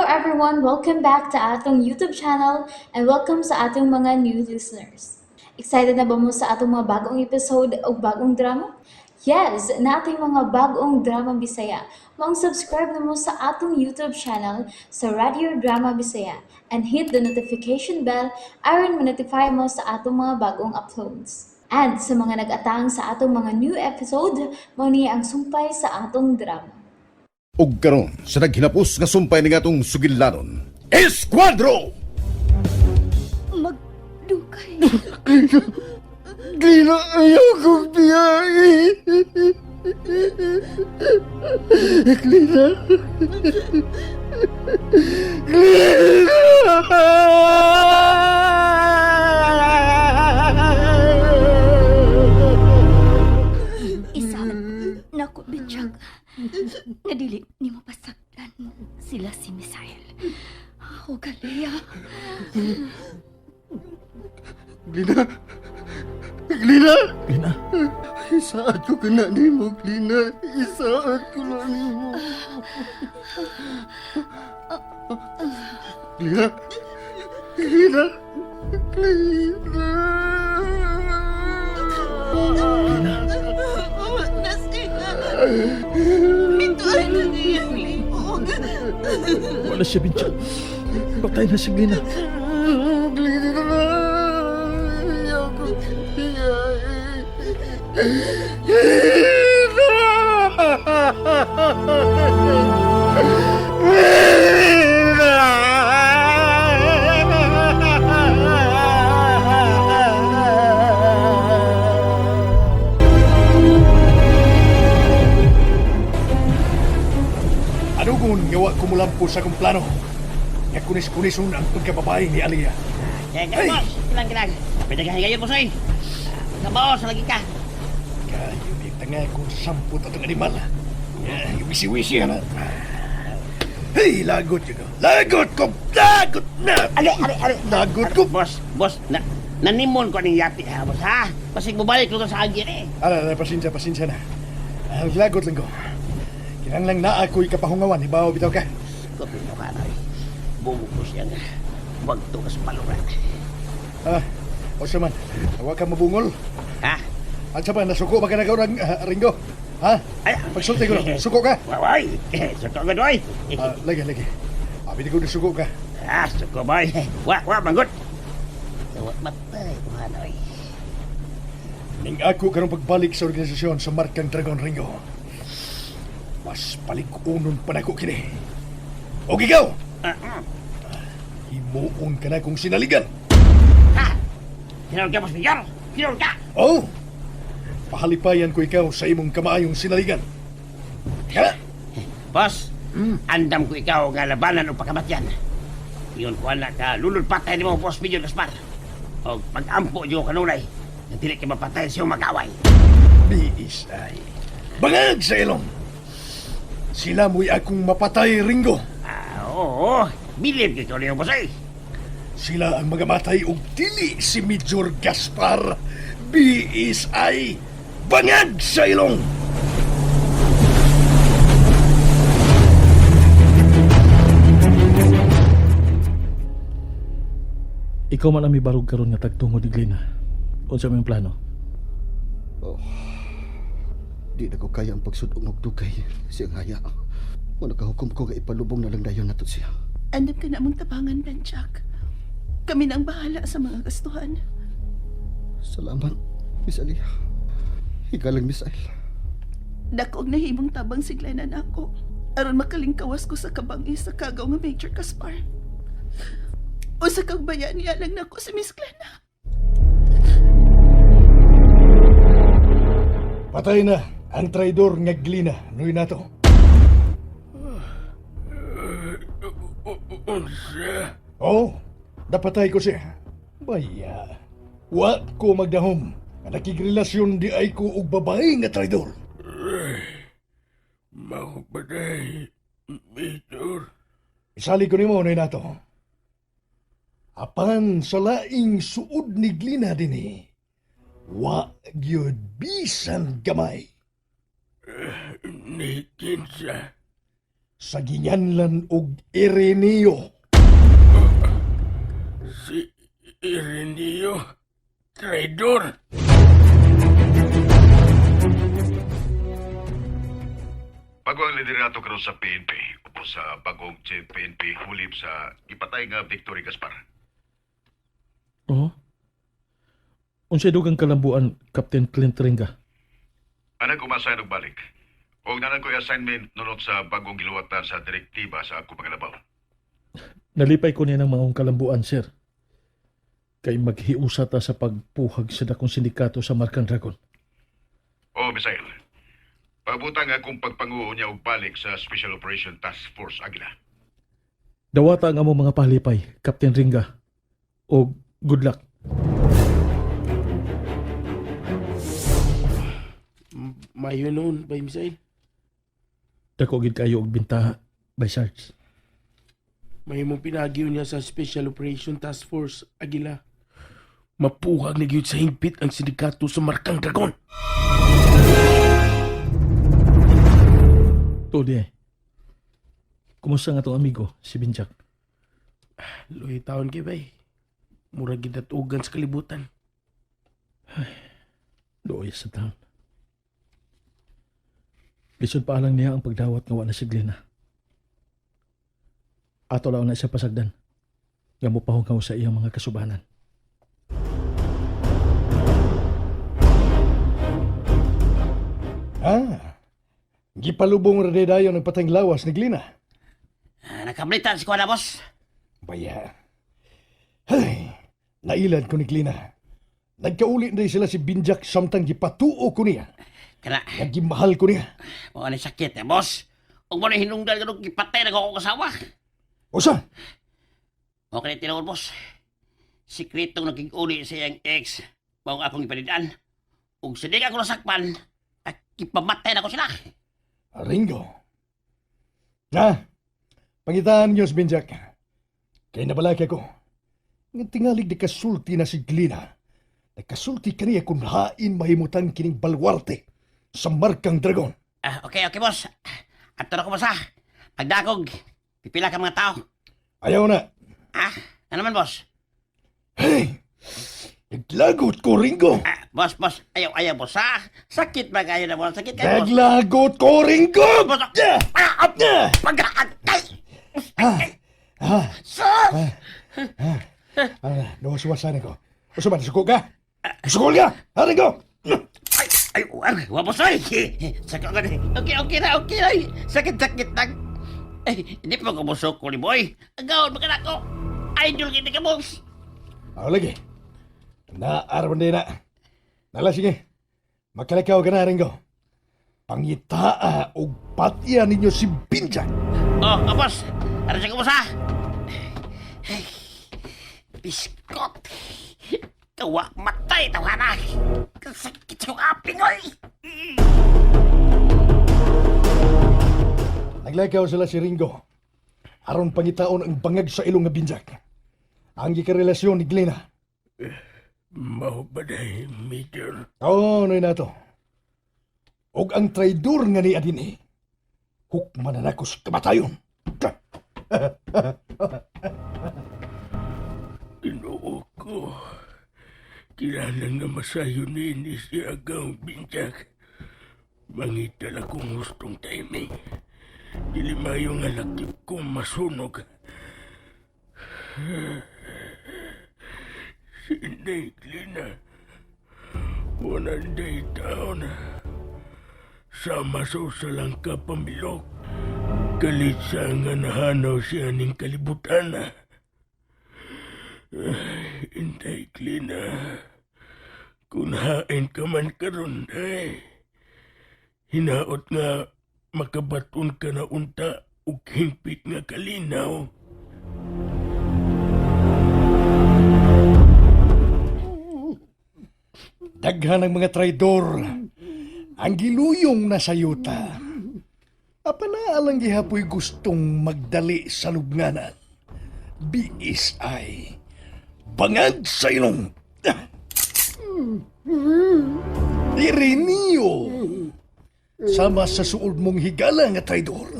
everyone! Welcome back to atong YouTube channel and welcome sa atong mga new listeners. Excited na ba mo sa atong mga bagong episode o bagong drama? Yes, nating mga bagong drama Bisaya. Maong subscribe na mo sa atong YouTube channel sa Radio Drama Bisaya and hit the notification bell aron ma-notify mo sa atong mga bagong uploads. And sa mga nag-atang sa atong mga new episode, mao ni ang sumpay sa atong drama. Ug karon sa naghinapos nga sumpay ning atong sugilanon, Esquadro! Magdukay. Glina, ayaw kong biyahe. Glina. Glina! Isa, naku, bitchak. Nga dili ni mo pasagdan sila si Misael. O Galea. Glina! Glina! Glina, Isaad ko ka na nimo, Glina. Isaad ko na nimo. Glina! Glina! Glina! Glina. Na siya. Ito ay na niyang liog. Wala siya, Binchak. Patay na si Glina. Glina! Ayaw ko biyahe. Glina! Glina! Anugon nga wa kumulampo sa akong plano? Nga kunis-kunison ang pagkababae ni Alia. Kaya Ay! boss, kilang kilang. Pwede ka higayon, boss, eh. Kabaos, lagi ka. Kayo may tanga kung sampot atong animal. Yeah, wisi-wisi na. Hey, lagot yun. Lagot ko! Lagot na! Ali, ali, ali. Lagot ko! Boss, boss, na, nanimon ko ning yati, ha, boss, ha? Basig mobalik ko sa agin, eh. Ala, ala, pasensya, pasensya na. Ah, lagot lang ko. Kinanglang na ako'y kapahungawan, hibaw bitaw ka. Kupino ka na, eh. Bungo ko siya nga. Huwag to ka sa paluran. Ah, o siya man, wa ka mabungol. Ha? At sa pa, nasuko ba ka na ng Ringo? Ha? Ay! Pagsulti ko na, suko ka. Waway! Suko ko, doy. Ah, lagi, lagi. Abi ko nasuko ka. Ah, suko, boy. Wa, wa, manggot. Wa, matay ko, ha, noy. Ning ako karong pagbalik sa organisasyon sa Markang Dragon Ringo. Mas palikunon pa nako kini. Og ikaw, Ah, mm. himuon ka na kung sinaligan. Ha? Kinol ka, boss, Mayor? Kinol ka? Oh, pahalipayan ko ikaw sa imong kamaayong sinaligan. Kaya, Boss, andam ko ikaw nga labanan o pakamatyan. Yun ko anak ka, lulod patay ni mo, Boss Major Gaspar. O pag-ampo diyo kanunay, na dili ka mapatay sa iyong mag-away. BSI. Bangag sa ilong. Sila mo'y akong mapatay, Ringo. Ah, oo, bilib kay niyo, boss ay. Sila ang magamatay og dili si Major Gaspar. BSI. Bangag sa ilong. Ikaw man ang mibarog karon nga tagtungod ni Glina. Unsa may plano? Oh, di na ko kaya ang pagsudong og dugay siyang haya. Kung nakahukom ko nga ipalubong na lang dayon nato siya. Andam ka na mong tabangan, Benchak. Kami na ang bahala sa mga gastuhan. Salamat, Miss Alia. Higalang Miss Ayla. Dako og nahimong tabang si Glenna nako. Aron makalingkawas ko sa kabangis sa kagaw nga Major Caspar. O sa kagbayan niya lang nako si Miss Glenna. Patay na ang traidor nga Glina, nuy nato. Oh, napatay ko siya. Baya, wa ko magdahom. Nga nakigrelasyon di ay ko og babae nga traidor. Makapatay, Major. Isali ko nimo nuy nato. Apan sa laing suod ni Glina dinhi, wa gyud bisan gamay. Ni Kinsa. Sa ginganlan og Ireneo. Si Ireneo, traidor. Bago ang liderato karon sa PNP, upo sa bagong chief PNP hulib sa ipatay nga Victory Gaspar. Oo. Unsay dugang kalambuan, Captain Clint Ringa? Anang umasa og balik. Og nanan ko'y assignment nunot sa bagong giluwatan sa direktiba sa ako pangalabaw. Nalipay ko niya ng mga kalambuan, sir. Kay maghiusa ta sa pagpuhag sa dakong sindikato sa Markang Dragon. O, Misael. Pabutang akong pagpanguo niya og balik sa Special Operation Task Force Agila. Dawata ang among mga palipay, Captain Ringa. O good luck. Mayo noon, Bay Misael. Dako gid kayo og bintaha by Sarge. May mong pinagyo niya sa Special Operation Task Force Agila. Mapuhag na gyud sa hingpit ang sindikato sa Markang Dragon. Tuod eh. Kumusta nga tong amigo, si Binjak? Luhi taon kay bay. Murag gidatugan sa kalibutan. Luoy sa taon. Lisod pa lang niya ang pagdawat nga wa na si Glenna. Ato laon na siya pasagdan. Nga mopahungaw sa iyang mga kasubanan. Ah, gipalubong ra dayon ang patayng lawas ni Glina. Ah, nakablitan si Kuana, boss. Baya. Hey, nailad ko ni Glina. Nagkauli na sila si Binjak samtang gipatuo ko niya. Kana, Nagimahal ko niya. mao ni sakit eh, boss. Ug mo na hinungdan kanong gipatay na ko akong asawa. Usa, Okay, tinuod, boss. Sikretong naging-uli sa iyang ex. Maong akong ipanidaan. Ug sa di ako nasakpan, at ipamatay na ko sila. Ringo. Na, pangitaan niyo si Binjak. Kay nabalaki ako. Nga tingalig di kasulti na si Glina. Nagkasulti kaniya kung hain mahimutan kining balwarte sa Markang Dragon. Ah, okay, okay, boss. Ato na ko, boss, ha. Pagdakog, pipila ka mga tao. Ayaw na. Ah, ano naman, boss? Hey! Naglagot ko, Ringo! Ah, boss, boss, ayaw, ayaw, boss, ha? Sakit ba kayo na, boss? Sakit kayo, boss. Naglagot ko, Ringo! Boss, ah, Yeah! ah, Yeah! pag-aantay! Ah! Ah! Sir! Ah, nawas-wasan ko. Usa man, suko ka? Suko ka! Ha, Ringo! Ay, ay, ay, wa, boss, ay! Sakit ka Okay, okay na, okay na. Sakit, sakit lang. Ay, hindi pa ko busok ko ni boy. Ang gawin mo ka na ako. Idol kita ka, boss. Ako lagi. Naarawan din na. Nala, sige. Makalakaw ka na, Ringo. Pangitaa o patya ninyo si Binjak. Oh, oh, boss. Ano siya ko, boss, ha? Ay, biskot. Kawa matay, tawa na. Sakit sa kong aping, oy. Naglakaw sila si Ringo. Aron pangitaon ang bangag sa ilong nga Binjak. Ang gikarelasyon ni Glena. Mao ba day, Major? Oo, noy na to. Og ang traidor nga ni Adin eh. Hukman na nako sa kamatayon. Ginoo ko. Kilala nga masayo nini si Agaw Binjak. Mangital akong hustong timing. Dili mayo nga lakip ko masunog. Si Inday Lina. Wananday taon. Sama sa usalang ka pamilok. Kalit sa nga nahanaw siya ning kalibutan. Ay, Inday Klina. Kung hain ka man karon ay. Hinaot nga makabaton ka na unta ug hingpit nga kalinaw. Daghan ang mga traidor. Ang giluyong na sa yuta. Apanaalang gihapoy gustong magdali sa lubnganan. BSI. Bangag sa ilong. Ireneo! Sama sa suod mong higala nga traidor.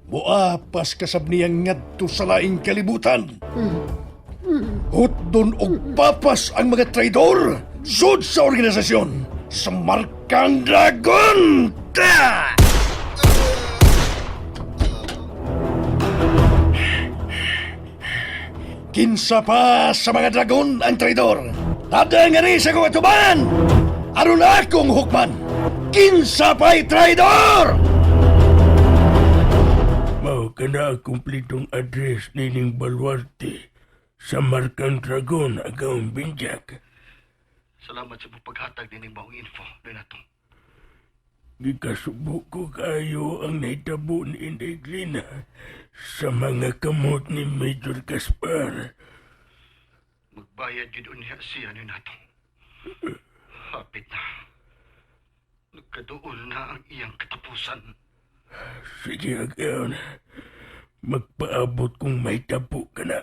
Muapas kasab niya ngadto sa laing kalibutan. Hutdon og papas ang mga traidor sud sa organisasyon sa Markang Dragon! Ta! Kinsa pa sa mga dragon ang traidor? Tada nga ni sa kong atuban! Aron akong hukman! Kinsa pa'y traidor! Mao ka na ang kumplitong address nining baluarte sa Markang Dragon agawang Binjak. Salamat sa paghatag nining maong info, Donato. Gikasubo ko kayo ang nahitabo ni Inday Glina sa mga kamot ni Major Gaspar. Magbayad yun unya siya ni Nato. Hapit na. Nagkaduol na ang iyang katapusan. Sige, agayon. Magpaabot kung may tapo ka na.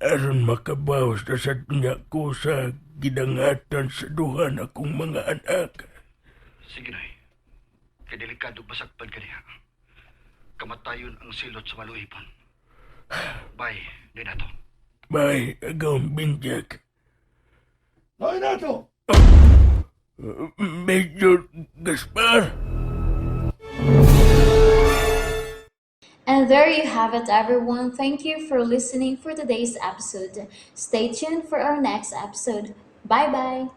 Aron makabawas na sa niya ko sa gidangatan sa duha na kong mga anak. Sige, Noy. Kay delikado basakpan ka niya. Kamatayon ang silot sa maluipon. Bye, Donato. Bye, agaw Binjak. Noy Nato! Major Gaspar! And there you have it, everyone. Thank you for listening for today's episode. Stay tuned for our next episode. Bye bye.